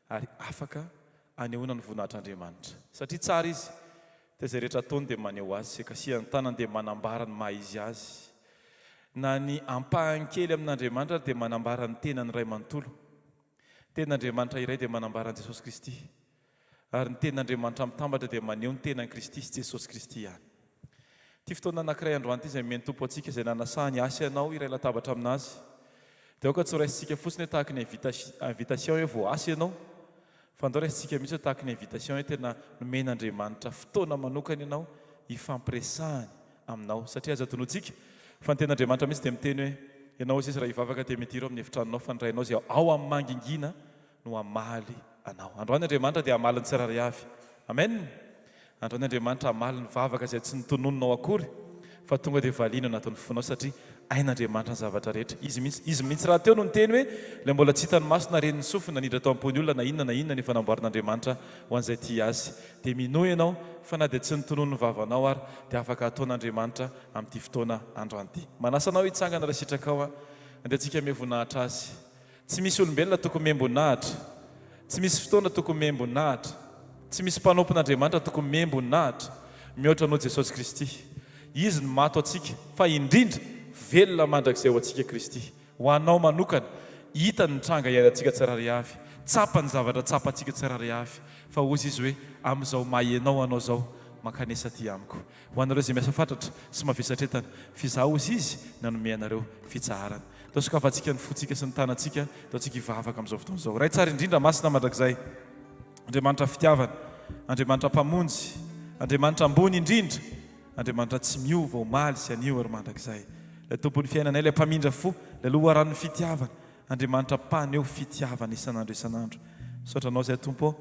Ary afaka anehoana ny voninahitr'Andriamanitra. Satria tsara Izy, dia izay rehetra ataony dia maneho Azy, izay kasihan'ny tanany dia manambara ny maha Izy Azy. Na ny ampahany kely amin'Andriamanitra ary dia manambara ny tenany iray manontolo. Tenin'Andriamanitra iray dia manambara an'i Jesosy Kristy. Ary ny Tenin'Andriamanitra mitambatra dia maneho ny tenan'i Kristy sy Jesosy Kristy ihany. Ity fotoana anankiray androany ity izay nomen'ny Tompo antsika, izay nanasany ahy sy ianao hiray latabatra aminazy, dia aoka tsy ho raisintsika fotsiny hoe tahaka ny invitation hoe voaasa ianao, fa andao raisintsika mihitsy hoe tahaka ny invitation hoe tena nomen'Andriamanitra fotoana manokana ianao hifampiresahany aminao. Satria aza adinointsika fa ny Tenin'Andriamanitra mihitsy dia miteny hoe, Ianao hozy izy raha hivavaka dia midira ao amin'ny efitranonao fa ny Rainao izay ao amin'ny mangingina no hamaly anao. Androany Andriamanitra dia hamaly ny tsirairay avy. Amen! Androany Andriamanitra hamaly ny vavaka izay tsy notononinao akory fa tonga dia valiany ao anatin'ny fonao satria hain'Andriamanitra ny zavatra rehetra. Izy mihitsy, Izy mihitsy rahateo no niteny hoe, Ilay mbola tsy hitan'ny maso na ren'ny sofina, niditra tao am-pon'ny olona na inona na inona no efa namboarin'Andriamanitra ho an'izay tia Azy. Dia minoa ianao fa na dia tsy notononin'ny vavanao ary dia afaka ataon'Andriamanitra amin'ity fotoana androany ity. Manasa anao hitsangana raha sitrakao aho. Andeha tsika hamehy voninahitra Azy. Tsy misy olombelona tokony mihemboninahitra. Tsy misy fotoana tokony mihemboninahitra. Tsy misy mpanompon'Andriamanitra tokony mihemboninahitra mihoatra noho Jesosy Kristy. Izy no maty ho antsika, fa indrindra velona mandrakizay ho antsika Kristy. Ho anao manokana, hitany ny tranga iainantsika tsirairay avy, tsapany ny zavatra tsapantsika tsirairay avy, fa hozy Izy hoe, Amin'izao maha ianao anao izao, mankanesa aty amiko. Ho anareo izay miasa fatratra sy mavesatra entana, f'izaho, hozy Izy, nanome anareo fitsaharana. Ndao sokafantsika ny fontsika sy ny tanantsika, ndao tsika hivavaka amin'izao fotoana izao. Ray tsara indrindra, masina mandrakizay, Andriamanitra fitiavana, Andriamanitra Mpamonjy, Andriamanitra ambony indrindra, Andriamanitra tsy miova omaly sy anio ary mandrakizay. Ilay Tompon'ny fiainanay, ilay Mpamindra fo, ilay Loharanon'ny fitiavana, Andriamanitra mpaneho fitiavana isan'andro isan'andro. Misaotra Anao izahay Tompo ô,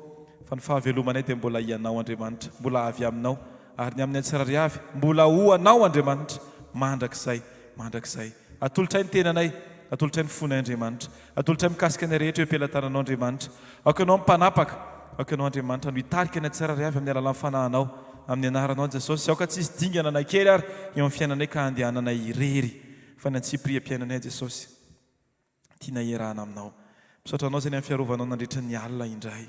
fa ny fahavelomanay dia mbola Ianao Andriamanitra, mbola avy Aminao, ary ny aminay tsirairay avy, mbola ho Anao Andriamanitra, mandrakizay, mandrakizay. Atolotray ny tenanay, atolotray ny fonay Andriamanitra. Atolotray mikasika anay rehetra eo am-pelatananao Andriamanitra. Aoka Ianao no mpanapaka, aoka Ianao Andriamanitra no hitarika anay tsirairay avy amin'ny alalan'ny Fanahinao, amin'ny Anaranao Jesosy. Aoka tsy hisy dingana na kely ary eo amin'ny fiainanay ka handehananay irery, fa ny antsipiriam-piainanay Jesosy. Tiana hiarahana aminao. Misaotra anao izay ny amin'ny fiarovanao nandritra ny alina indray.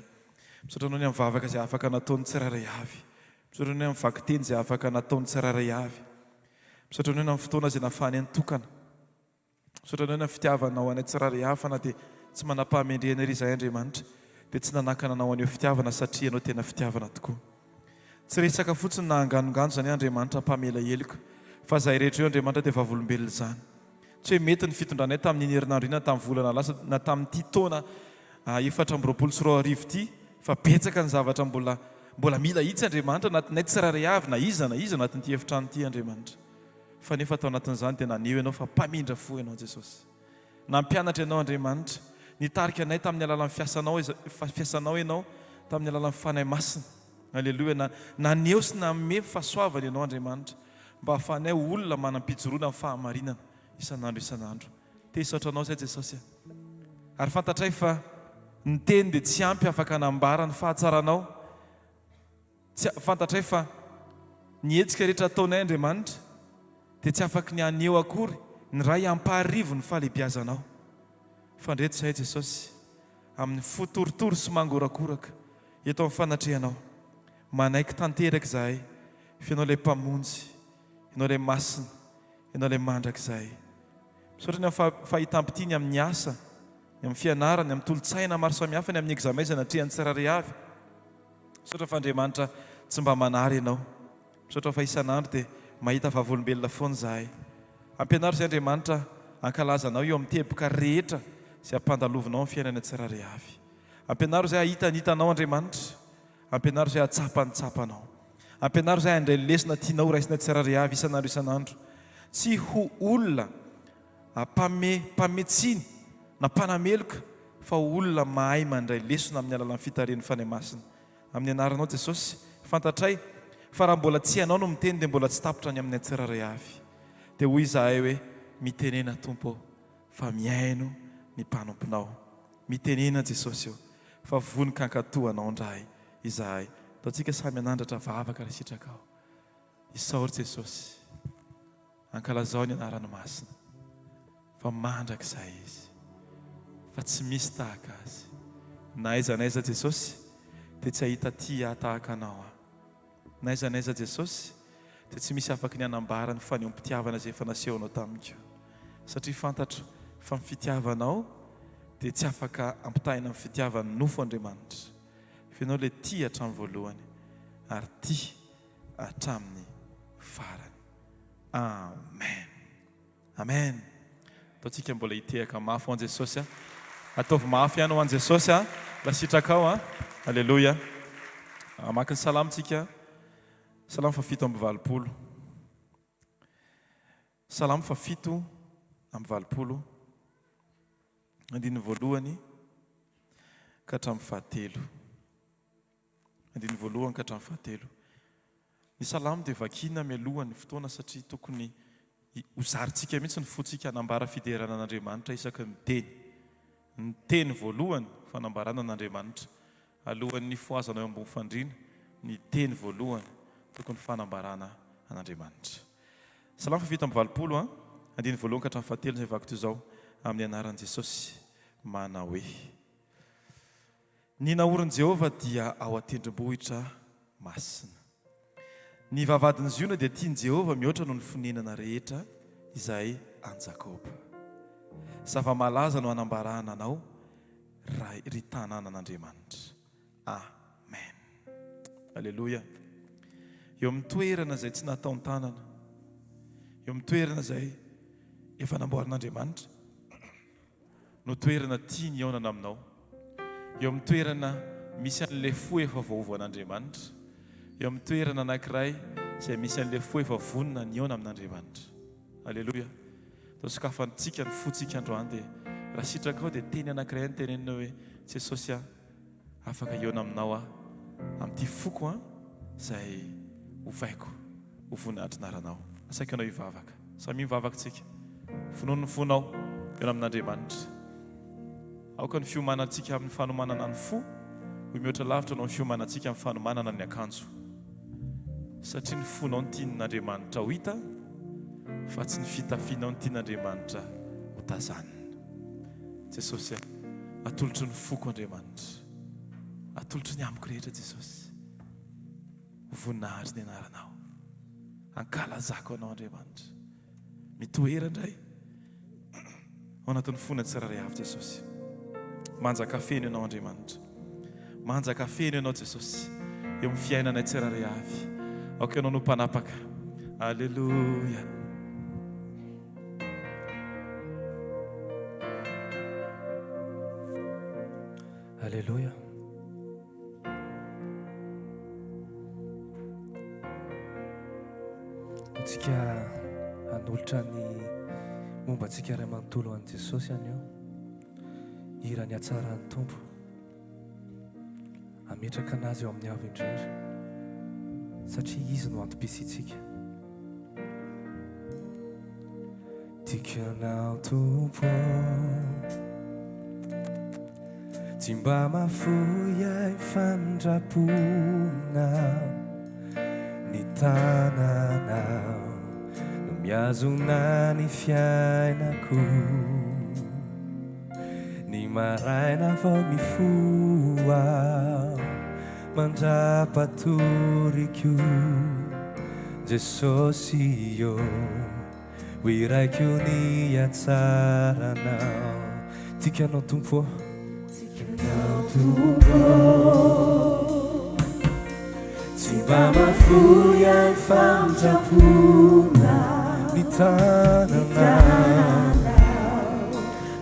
Misaotra anao ny amin'ny vavaka izay afaka nataon'ny tsirairay avy. Misaotra anao ny amin'ny vakiteny izay afaka nataon'ny tsirairay avy. Misaotra anao ny amin'ny fotoana izay nafahany nitokana. Misaotra anao ny amin'ny fitiavanao anay tsirairay avy fa na dia tsy manam-pahamendrehana ery izahay Andriamanitra dia tsy nanakana anao haneho fitiavana satria ianao tena fitiavana tokoa. Tsy resaka fotsiny na anganongano izany Andriamanitra mpamela heloka fa izahay rehetra eo Andriamanitra dia vavolombelona izany. Tsy hoe mety ny fitondranay tamin'iny herinandro iny na tamin'ny volana lasa na tamin'ity taona 2024 ity fa betsaka ny zavatra mbola mbola mila ahitsy Andriamanitra anatinay tsirairay avy na iza na iza anatin'ity efitrano ity Andriamanitra fa nefa tao anatin'izany dia naneho ianao fa mpamindra fo ianao Jesosy nampianatra ianao Andriamanitra nitarika anay tamin'ny alalan'ny fiasanao fiasanao ianao tamin'ny alalan'ny Fanahy Masina Aleloia na naneho sy nanome fahasoavana ianao Andriamanitra mba hahafahanay ho olona manam-pijoroana amin'ny fahamarinana isan'andro isan'andro. Te hisaotra Anao izahay Jesosy a. Ary fantatray fa ny teny dia tsy ampy afaka hanambara ny fahatsaranao. Tsy fantatray fa ny hetsika rehetra ataonay Andriamanitra dia tsy afaky ny haneho akory ny ray ampaharivo ny fahalehibiazanao. Fa ndreto izahay Jesosy amin'ny fo torotoro sy mangorakoraka eto amin'ny fanatrehanao. Manaiky tanteraka izahay fa Ianao ilay Mpamonjy, Ianao ilay Masina, Ianao ilay Mandrakizay. Misaotra ny amin'ny fahitam-pitia ny amin'ny asa, ny amin'ny fianarana, ny amin'ny tolo-tsaina maro samihafa, ny amin'ny examen izay natrehan'ny tsirairay avy. Misaotra fa Andriamanitra tsy mba manary Ianao. Misaotra fa isan'andro dia mahita vavolombelona foana izahay. Ampianaro izay Andriamanitra hankalaza Anao eo amin'ny teboka rehetra izay ampandalovinao amin'ny fiainana tsirairay avy. Ampianaro izay hahita ny hitanao Andriamanitra. Ampianaro izay hahatsapa ny tsapanao. Ampianaro izay handray lesona tianao ho raisina tsirairay avy isan'andro isan'andro. Tsy ho olona mpame mpame tsiny na mpanameloka fa ho olona mahay mandray lesona amin'ny alalan'ny fitarihan'ny Fanahy Masina. Amin'ny anaranao Jesosy, fantatray fa raha mbola tsy Ianao no miteny dia mbola tsy tapitra ny aminay tsirairay avy. Dia hoy izahay hoe, Mitenena Tompo ô, fa mihaino ny mpanomponao. Mitenena Jesosy ô, fa vonon-kankatò Anao indray izahay. Ataontsika samy hanandratra vavaka raha sitrakao. Isaory Jesosy. Ankalazao ny anarany masina. Fa mandrakizay Izy. Fa tsy misy tahaka Azy. Na aiza na aiza Jesosy dia tsy hahita tia ahy tahaka Anao aho. Na aiza na aiza Jesosy dia tsy misy afaky ny hanambara ny fanehoam-pitiavana izay efa nasehonao tamiko. Satria fantatro fa ny fitiavanao dia tsy afaka ampitahaina amin'ny fitiavan'ny nofo Andriamanitra. Fa Ianao ilay tia hatramin'ny voalohany ary tia hatramin'ny farany. Amen. Amen. Ataontsika mbola hitehaka mafy ho an'i Jesosy a. Ataovy mafy ihany ho an'i Jesosy a. Raha sitrakao a. Aleloia. Hamaky ny salamo tsika. Salamo fa 87. Salamo fa 87. Andininy voalohany ka hatramin'ny fahatelo. Andininy voalohany ka hatramin'ny fahatelo. Ny salamo dia vakiana mialohan'ny fotoana satria tokony ho zarintsika mihitsy ny fontsika hanambara fiderana an'Andriamanitra isaky ny miteny. Ny teny voalohany, fanambarana an'Andriamanitra. Alohan'ny hifohazana eo ambony fandriana, ny teny voalohany tokony fanambarana an'Andriamanitra. Salamo faha 87 a, andininy voalohany ka hatramin'ny fahatelo izay vaky toy izao, amin'ny anaran'i Jesosy manao hoe. Ny naorin'i Jehovah dia ao an-tendrombohitra masina. Ny vavahadin'i Ziona dia tian'i Jehovah mihoatra noho ny fonenana rehetra izay an'i Jakoba. Zava-mahalaza no hanambarana anao, Ray, ry tanànan'Andriamanitra. Amen. Aleloia. Eo amin'ny toerana izay tsy nataon-tanana, eo amin'ny toerana izay efa namboarin'Andriamanitra, no toerana tiany hihaonana aminao. Eo amin'ny toerana misy an'ilay fo efa voaovan'Andriamanitra. Eo amin'ny toerana anankiray izay misy an'ilay fo efa vonona ny hihaona amin'Andriamanitra. Aleloia. Atao sokafantsika ny fontsika androany dia raha sitrakao dia teny anankiray no tenenina hoe Jesosy a, afaka hihaona aminao aho amin'ity foko a izay ovaiko ho voninahitry anaranao. Asaiko ianao hivavaka. Samia mivavaka tsika. Vonono ny fonao eo amin'Andriamanitra. Aoka ny fiomanantsika amin'ny fanomanana ny fo ho mihoatra lavitra noho ny fiomanantsika amin'ny fanomanana ny akanjo. Satria ny fonao no tian'Andriamanitra ho hita fa tsy ny fitafianao no tian'Andriamanitra ho tazanina. Jesosy a, atolotro ny foko Andriamanitra. Atolotro ny amiko rehetra Jesosy. Ho voninahitry ny anaranao. Ankalazako anao Andriamanitra. Mitoera indray ao anatin'ny fona tsirairay avy Jesosy. Manjaka feno ianao Andriamanitra. Manjaka feno ianao Jesosy eo amin'ny fiainanay tsirairay avy. Aoka ianao no mpanapaka. Aleloia. Aleloia. Antsika hanolotra ny momba antsika iray manontolo ho an'i Jesosy anio. Hira ny hatsaran'ny Tompo. Hametraka an'Azy eo amin'ny avo indrindra. Satria Izy no antom-pisiantsika. Tiako Ianao Tompo Tsy mba mahafoy ahy famindram-ponao Ny tananao no mihazona ny fiainako Ny maraina vao mifoha Mandra-patoriko Jesosy ô Ho iraiko ny hatsaranao. Tiako Ianao Tompo ô. Tiako Ianao Tompo ô. Tsy mba mahafoy ahy famindram-ponao. Ny tananao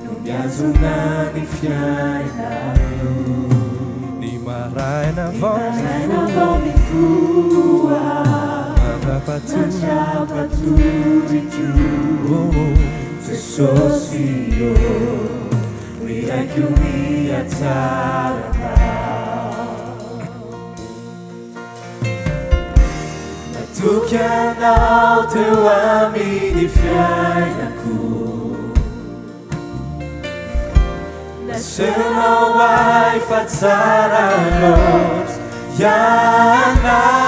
no mihazona ny fiainako. Ny maraina vao mifoha. Mandra-patoriko Jesosy ô, Miraiko ny hatsaranao. Natoky Anao teo amin'ny fiainako. Nasehonao ahy fa tsara loatra Ianao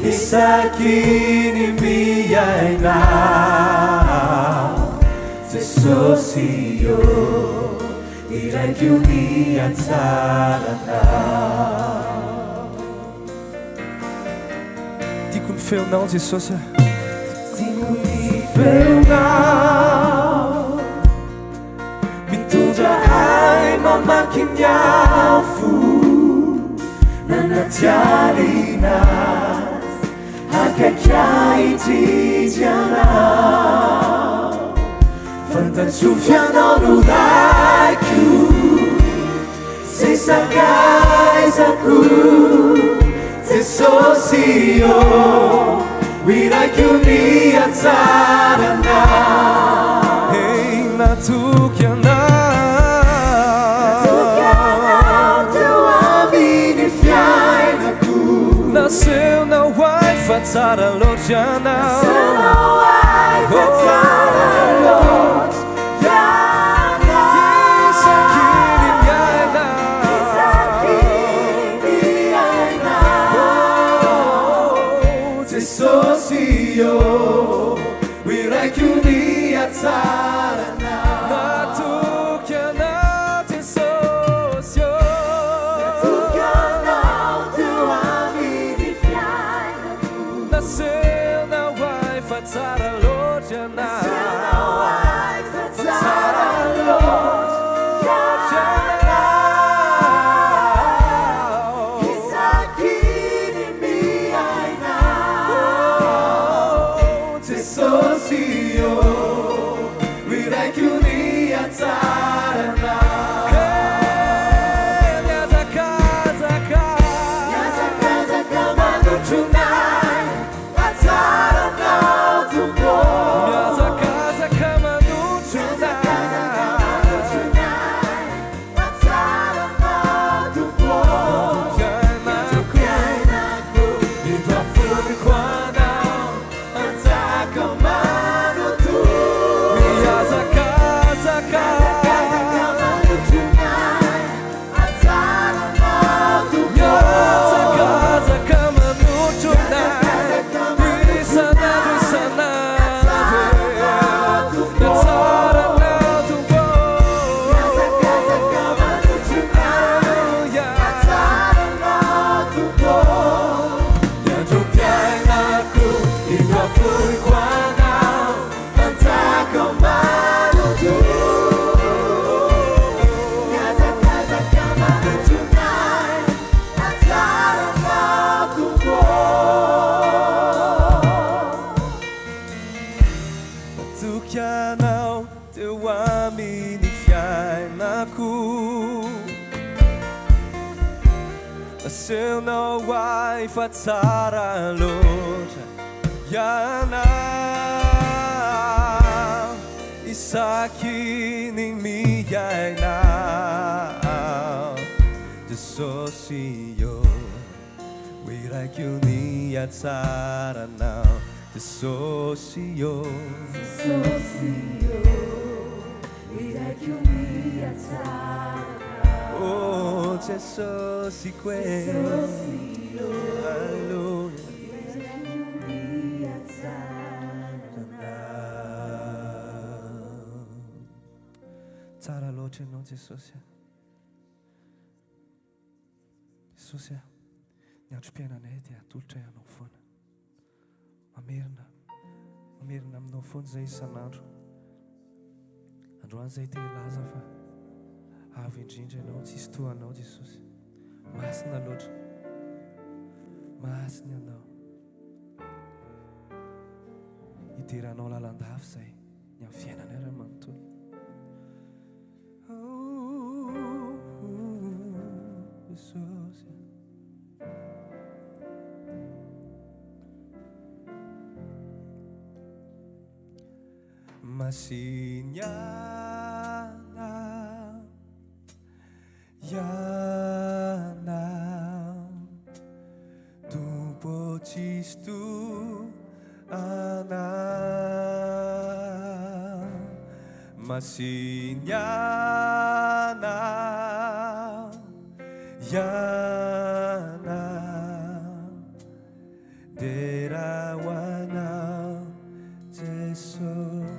isaky ny miaina Jesosy ô. Hiraiko ny hatsaranao. Tiako ny feonao Jesosy a. Tiako ny feonao mitondra ahy mamaky ny afo nanaty alina akaiky ahy indrindra ianao. Fantatro f'ianao no raiko sy sakaizako Jesosy ô Hiraiko ny hatsaranao Hey, natoky anao Natoky anao teo amin'ny fiainako Nasehonao ahy fa tsara loatra ianao Nasehonao ahy fa tsara loatra ianao Isaky ny miaina Isaky ny miaina Oh, Jesosy ô Hiraiko ny hatsaranao Natoky anao Jesosy ô Natoky anao teo amin'ny fiainako Nasehonao ahy fa tsara loatra ianao Nasehonao ahy fa tsara loatra ianao Isaky ny miaina Oh, Jesosy ô Hiraiko ny hatsaranao Hey, mihazakazaka Mihazakazaka manotrona ahy Hatsaranao Tompo Mihazakazaka manotrona ahy Hatsaranao Tompo Fiainako Indro afoiko anao Hanjaka manontolo Mihazakazaka manotrona ahy Hatsaranao Tompo Mihazakazaka manotrona ahy Isan'andro isan'andro Hatsaranao Tompo Alléluia Ny androm-piainako indro afoiko anao Hanjaka manontolo Mihazakazaka manotrona ahy Hatsaranao Tompo Natoky anao teo amin'ny fiainako Nasehonao ahy fa tsara loatra ianao Isaky ny miaina Jesosy ô Hiraiko ny hatsaranao Jesosy ô Jesosy ô Hiraiko ny hatsaranao Oh Jesosy koe Jesosy ô Alléluia Hiraiko ny hatsaranao Tsara loatra ianao Jesosy a. Jesosy a, ny androm-piainanay dia atolotray anao foana. Mamerina, mamerina aminao foana izay isan'andro. Androany izay te hilaza fa avo indrindra ianao, tsisy toa anao Jesosy. Masina loatra. Masina ianao. Hidera anao lalandava izay ny amin'ny fiainanay ray manontolo. Jesosy. Masiniana Ianao Tompo tsisy toa Anao Masiniana Ianao Dera ho Anao Jeso.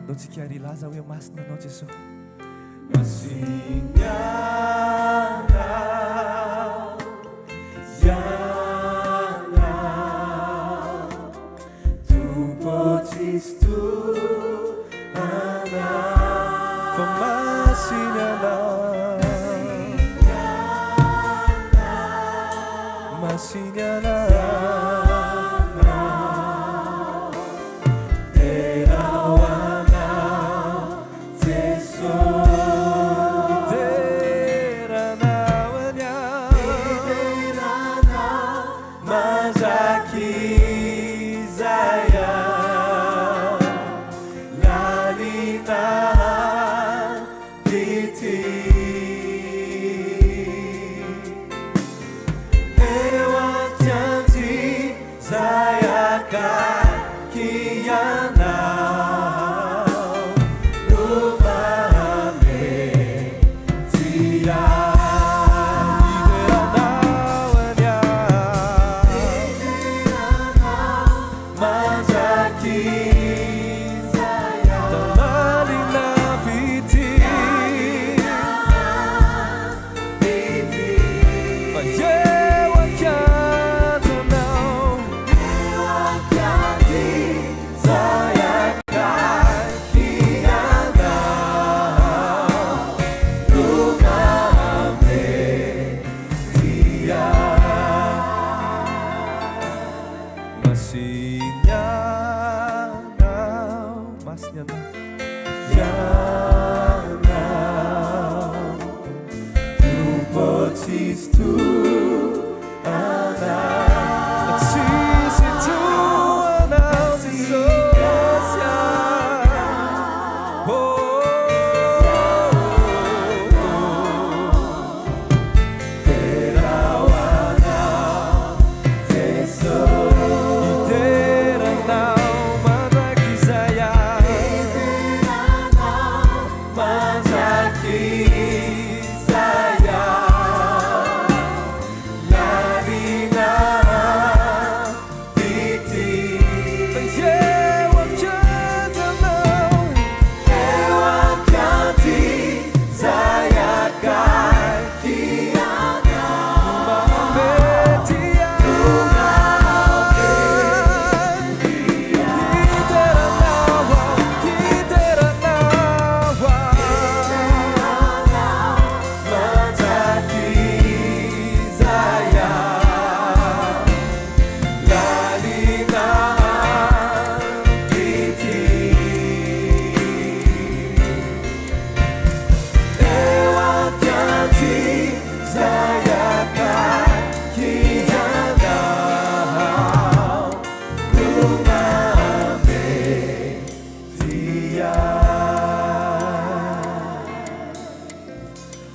Ndao tsika ary hilaza hoe masina Ianao Jeso. Masina Ianao, Ianao, Tompo tsisy toa Anao. Fa masina Ianao, masina Ianao. Dera ho Anao, Jesosy. Dera Anao anio. Dera Anao mandrakizay aho. Lalina ity. Eo an-kianjy zay akaiky Ianao no mahamety ahy. Dera Anao anio. Mandrakizay aho. Lalina fitia. Fa eo an-kianjanao, zay akaiky Ianao no mahamety ahy. Masina Ianao, masina Ianao, Ianao, Tompo tsisy toa Anao. Tsisy toa Anao, Jesosy ah. Oh, oh, oh. Dera ho Anao, Jesosy. Dera Anao mandrakizay aho. Mandrakizay aho. Lalina ity. Eo an-kianjanao, eo an-kianjy zay akaiky Anao. Mahamety ahy. Hidera Anao aho, hidera Anao aho. Mandrakizay aho. Lalina ity. Eo an-kianjy zay akaiky Ianao no mahamety ahy.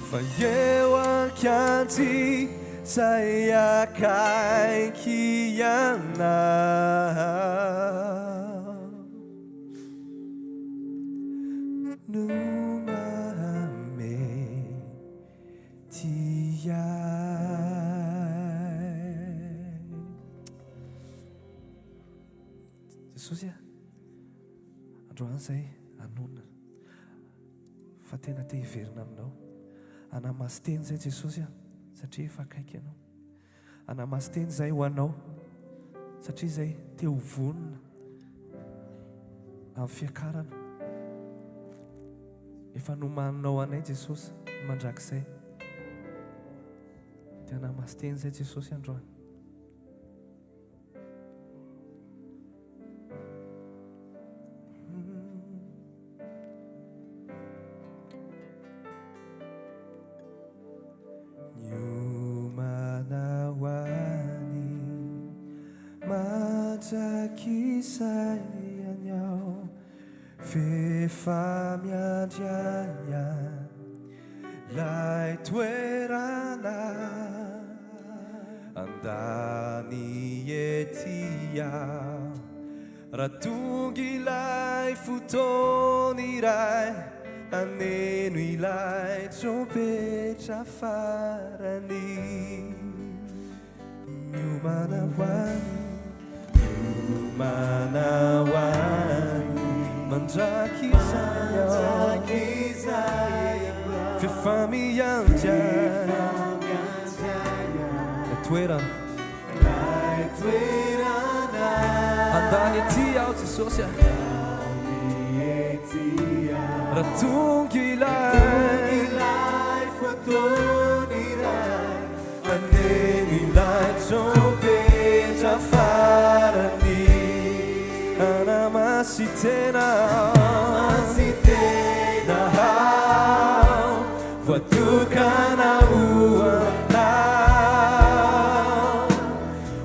Fa eo an-kianjy zay akaiky Ianao no mahamety ahy. Jesosy a, androany zay anonona fa tena te hiverina aminao. Anamasy-teny zay Jesosy a, satria efa akaiky ianao. Anamasy-teny zay ho anao, satria zay te ho vonona amin'ny fiakarana. Efa nomaninao anay Jesosy mandrakizay. Dia anamasy-teny zay Jesosy androany. Miomana ho any mandrakizay any aho, f'efa miandry ahy any lay toerana andany ety aho. Raha tonga ilay fotoana iray haneno ilay trompetra farany, miomana ho any, miomana ho any mandrakizay aho. F'efa miandry ahy. Ilay toerana. Handany ety aho Jesosy a. Raha tonga ilay. Haneno ilay trompetra farany. Hanamasitena aho. Voatokana ho anao.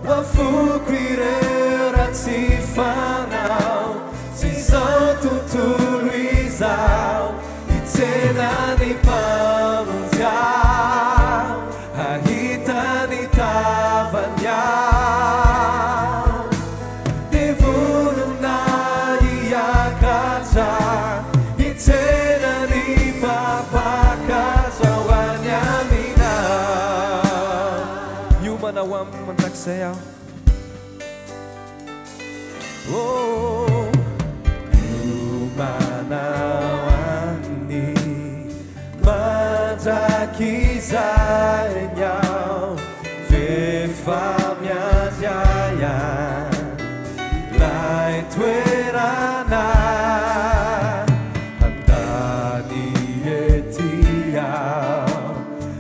Ho afoko ireo ratsy fanao sy izao tontolo izao. Hitsena ny Mpamonjy aho, hahita ny tavany aho. Dia vonona hiakatra, hitsena ny Mpampakatra ho any aminao. Miomana ho aminy mandrakizay aho. Oh, miomana ho aminy mandrakizay aho, f'efa miandry ahy ilay toerana handany ety aho.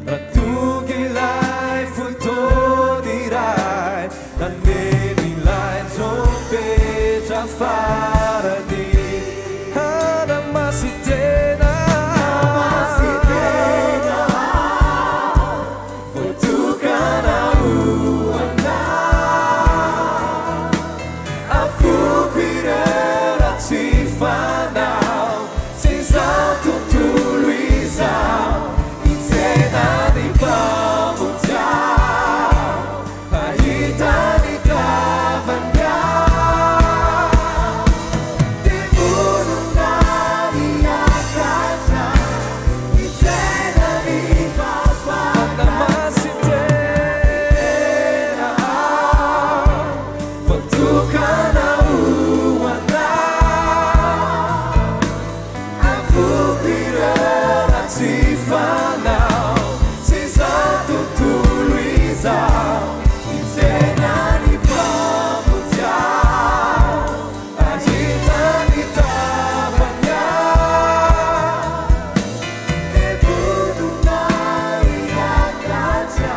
Raha tonga ilay fotoana iray, Naneno ilay trompetra farany. Hanamasitena voatokana ho anao. Afoko ireo ratsy fanao sy izao tontolo izao. Hitsena ny Mpamonjy aho. Hahita ny tavany aho. Dia vonona hiakatra, hitsena ny Mpampakatra. Hanamasitena aho, voatokana ho anao. Avoako ireo ratsy fanao sy izao tontolo izao. Hitsena ny Mpamonjy aho, hahita ny tavany aho. Dia vonona hiakatra,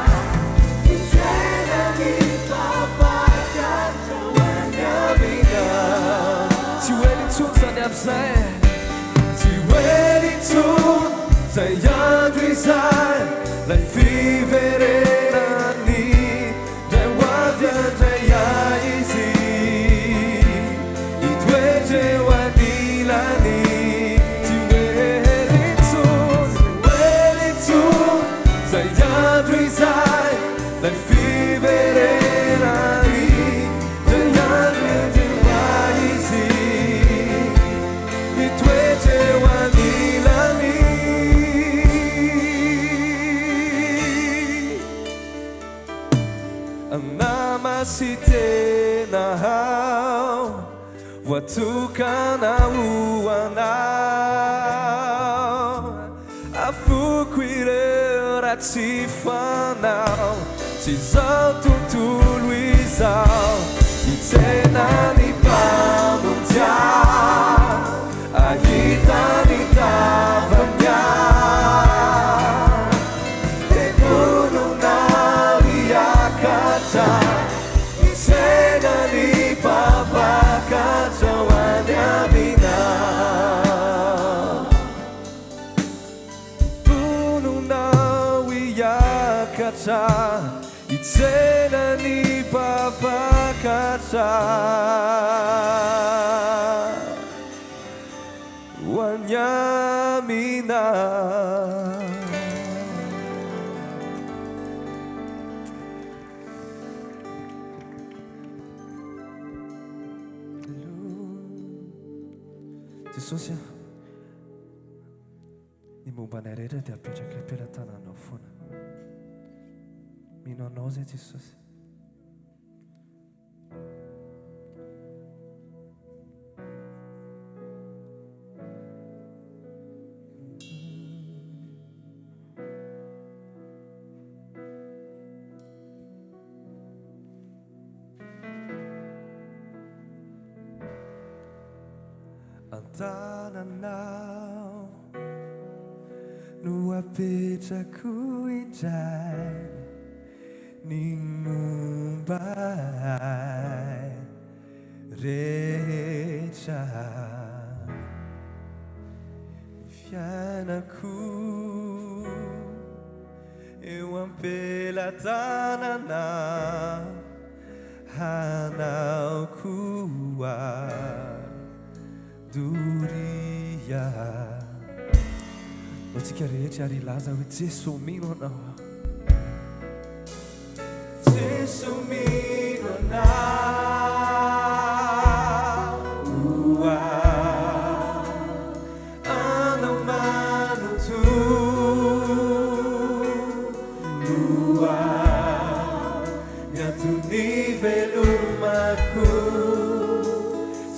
hitsena ny Mpampakatra ho any aminao. Tsy ho ela intsony izany andro izay. Tsy ho ela intsony izay andro izay, ilay fiverenany indray ho avy handray ahy Izy, hitoetra eo anilany. Tsy ho ela intsony, tsy ho ela intsony izay andro izay, ilay fiverenany indray andro handray ahy Izy, hitoetra eo anilany. Hanamasitena aho, voatokana ho anao. Afoko ireo ratsy fanao sy izao tontolo izao. Hitsena ny Mpamonjy aho, hahita ny tavany aho. Dia vonona hiakatra, hitsena ny Mpampakatra ho any aminao. Vonona hiakatra, hitsena ny Mpampakatra ho any aminao. Jesosy a, ny momba anay rehetra dia apetraka am-pelatananao foana. Mino anao izay Jesosy. am-pelatananao no apetrako indray ny momba ahy rehetra. Ny fiainako eo am-pelatananao hanao koa doria. Ho antsika rehetra ary hilaza hoe Jeso mino anao aho. Jeso mino anao aho, anao manontolo aho, ny antony velomako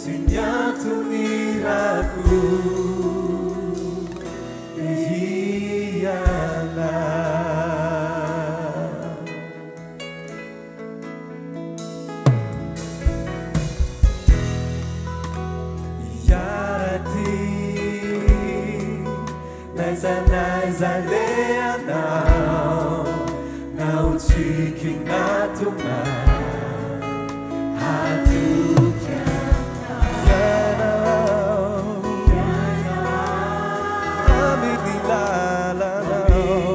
sy ny antony irako dia hianao. Hiara-dia n'aiza n'aiza alehanao, na ho tsiky na tomany, hatoky anao. Hianao amin'ny lalanao,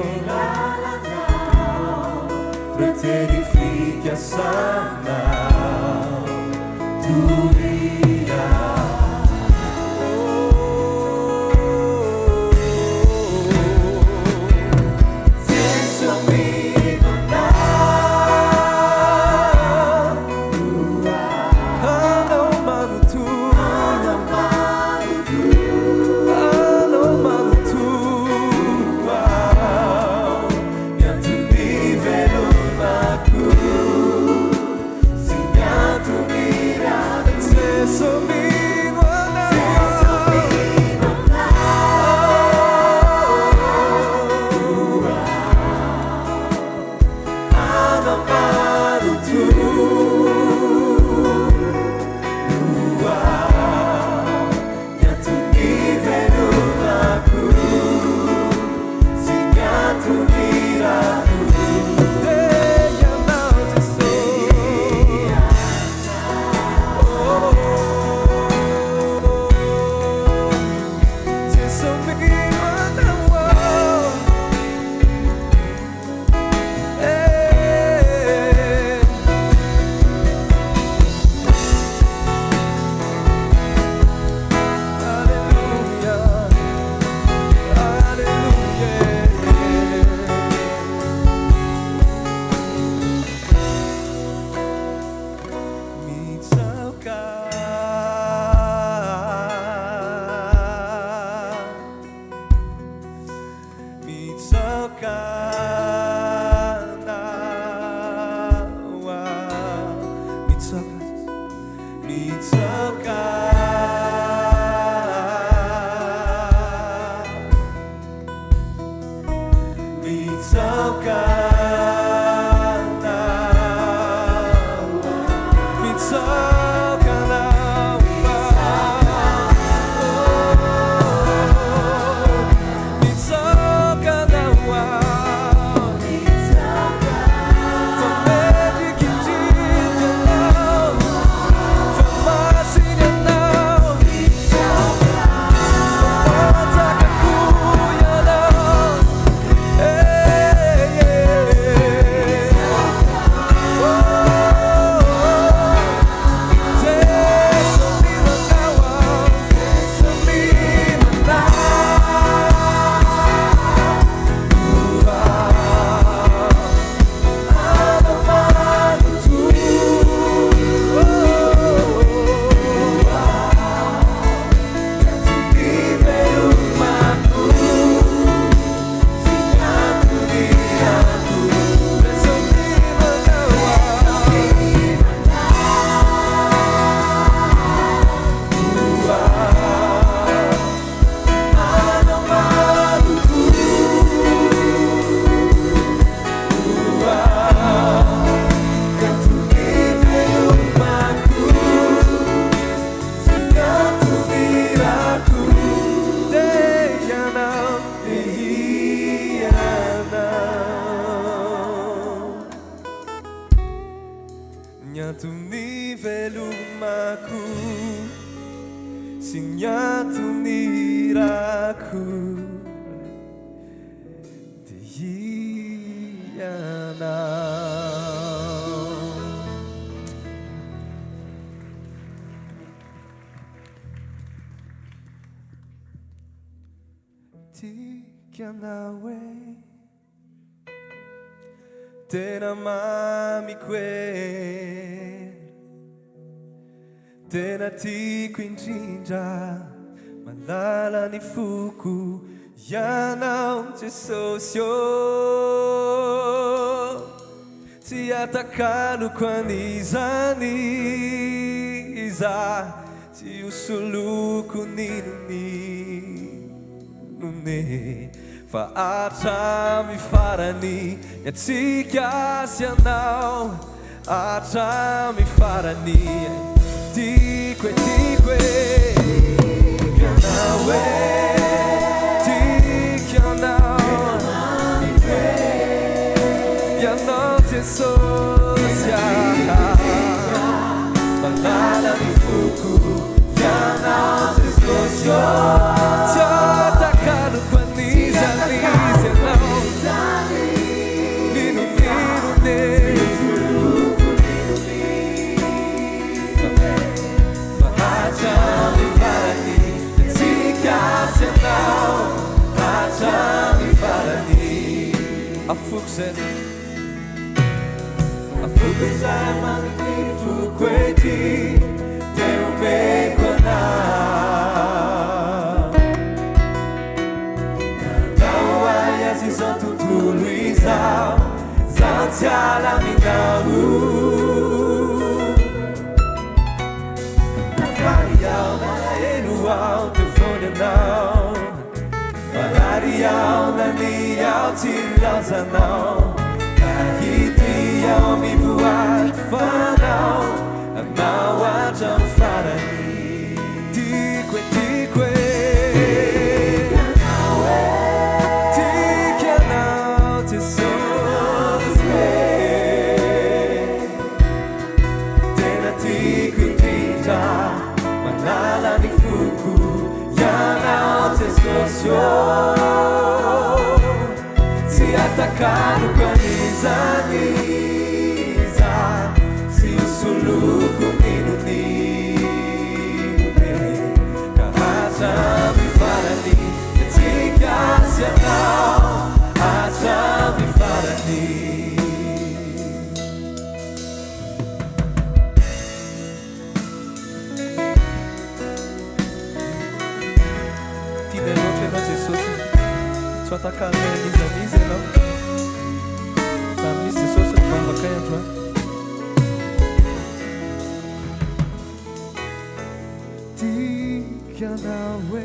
ireo teny fikasanao doria. Jeso mino anao, anao manontolo, anao manontolo aho, ny antony velomako sy ny antony irako. antony velomako sy ny antony irako dia ianao. Tiako ianao e. Tena mamiko e Tena tiako indrindra Malala ny foko Ianao Jesosy ô Tsy atakaloko an'iza n'iza Tsy ho soloko n'inon'inona e Fa hatramin'ny farany ny antsika sy anao Hatramin'ny farany Tiako e, tiako e Tiako ianao e Tiako ianao Ianao Jesosy ah Malala ny foko Ianao Jesosy ô Tsy atakaloko an'iza n'iza Ianao N'inon'inona e Fa hatramin'ny farany Antsika sy Ianao Hatramin'ny farany Afoko izay Afoko izay mandidy foko ety Dia omeko anao Nandao ahy azy izao tontolo izao Zaho tsy hiala aminao Na faly aho na nalahelo aho teo foana ianao Marary aho na ny aho tsy nilaozanao Na ity aho mivoady fanao Anao hatramin'ny farany Tiako e tiako e Tiako ianao Jesosy e Tena tiako indrindra Manala ny foko Ianao Jesosy ô Tsy atakaloko an'iza n'iza Tsy ho soloko n'inon'inona e Ka hatramin'ny farany Ny antsika sy ianao Hatramin'ny farany. Tianay loatra ianao Jesosy. Tsy ho atakalonay an'iza n'iza ianao. Zany mihitsy Jesosy ny vavakay androany. Tiako ianao e,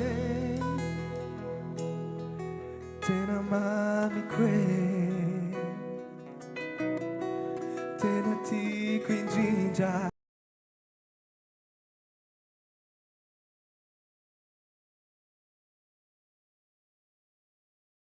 tena mamiko e.